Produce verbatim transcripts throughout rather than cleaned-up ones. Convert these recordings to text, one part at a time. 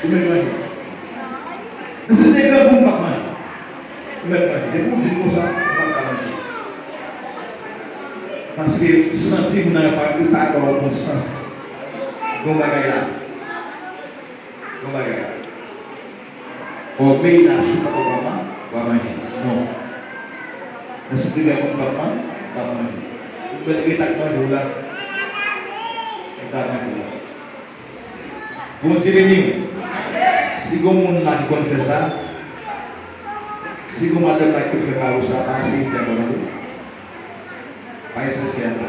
Ou mèt manje. Men si m te grangou, m p ap manje. Ou mèt manje. Depi w vin konsa, ou p ap ka manje. Paske santi moun nan pa, li pa ba w bon sans. Gon bagay la. Gon bagay la. Ò, men la, si w pa konprann, w a manje. Non. Men si te gen moun k ap manje, w ap manje. Ou mèt ret ak manje w la. Ou ta manje w la. Bondye beni w. Si gon moun la ki konn fè sa, si gon madanm la ki konn fè kado sa, pa eseye fè ankò, tande. Pa eseye fè ankò.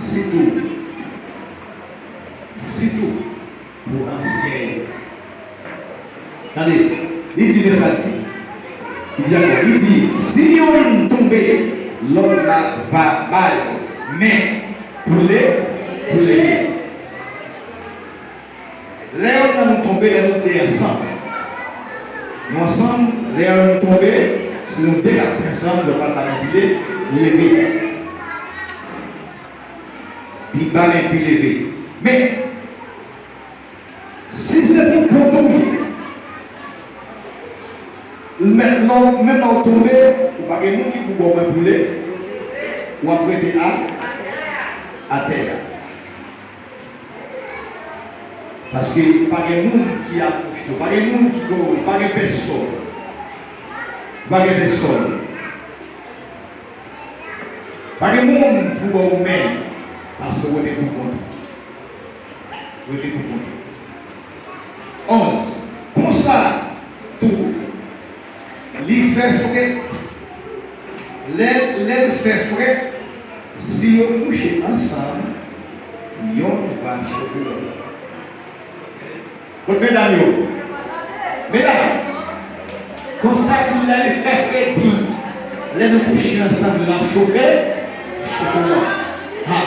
Sitou, sitou pou ansyen yo. Tande, li di, men sa l di. Li di ankò, li di, si youn tonbe, lòt la va ba l men pou le, pou leve. Lè youn nan nou tonbe, lè nou de ansanm. Nou ansanm, lè youn tonbe, si nou de k ap fè ansanm, lòt la pa nan pile, leve. Pi ba men pi leve. Men, si se pou kont ou ye, menm lè w, menm lè w tonbe, ou pa gen moun ki pou ba w men pou leve, w ap rete a, atè a. Paske pa gen moun ki ap pwoche w, pa gen moun ki kore w, pa gen pèsòn. Pa gen pèsòn. Pa gen moun pou ba w men, paske w rete pou kont ou. Rete pou kont ou. Onz. Konsa tou, li fè frèt. Lè, lè l fè frèt, si yo kouche ansanm, yonn va chofe lòt. Kot medam yo? Medam, konsa tou lè l fè fredi, lè nou kouche ansanm, nou ap chofe, chofe lòt. Ha!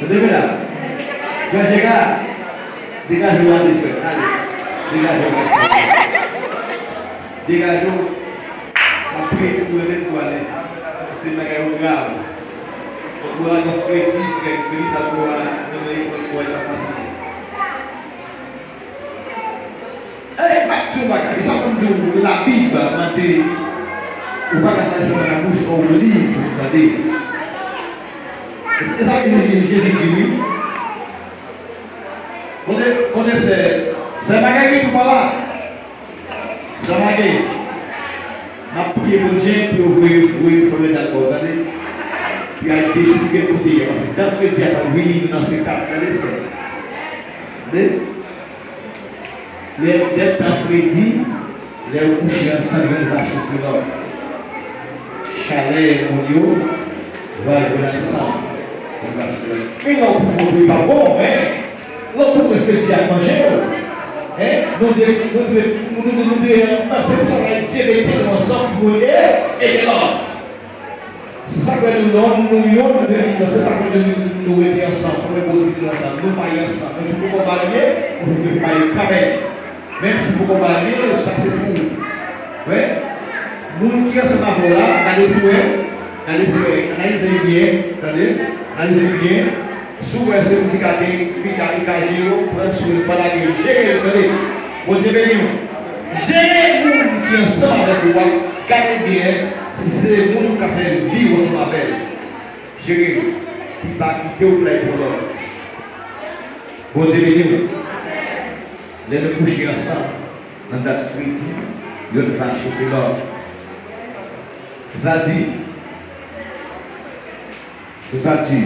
Tande medam. Frè Jera, degaje w ale, frè. Ale. Degaje w ale. Degaje w. M ap priye pou ou, tande, pou ale. Se bagay yo grav. Fòk ou al nan fredi, frè, fredi sa pou al nan lekòl pou al pa fasil. Ey, m ap di w yon bagay. Sa pou m di w, Labib mande ou pa ka pale sèlman nan bouch, fò w li tou, tande. E sa Jezi, Jezi di, wi. Kote, kote sè, sè Magay ki tou pa la? Sè Magay, n ap priye Bondye pou yo voye, voye fò yo dakò, tande. Pou y al dechouke kote y a, paske dat fredi a pral vini, nou nan se kat, tande sè. Tande? Lè, lè tan fredi, lè yo kouche ansanm, youn va chofe lòt. Chalè moun yo va jwenn ansanm, youn va chofe lòt. Men lè w pou konprann pa bon, en, lè w pou reflechi ak manje yo, en, nou dwe, nou dwe, nou dwe, nou dwe, se pou sa Bondye mete nou ansanm pou ede, ede lòt. Se sa k fè nou, lòm nou yo, nou vin, se sa k fè nou, nou rete ansanm, sa k fè Bondye mete nou ansanm. Nou maye ansanm. Menm si w poko marye, ou fouke pou maye kanmenm. Menm si w poko marye, sa se pou ou. Wi. Moun ki ansanm avè w la, gade pou wè, gade pou wè, analize li byen, tande, analize li byen. Si w wè se moun ki ka gen, ki ka, ki ka jere w, pran swen l, pa lage l, jere l, tande. Bondye beni w. Jere moun ki ansanm avèk ou a, gade byen si se moun ou ka fè viv ansanm avè l. Jere l, pou l pa kite w play pou lòt. Bondye beni w. Lè nou kouche ansanm, nan dat fredi, youn va chofe lòt. Sa di, Se sa l di.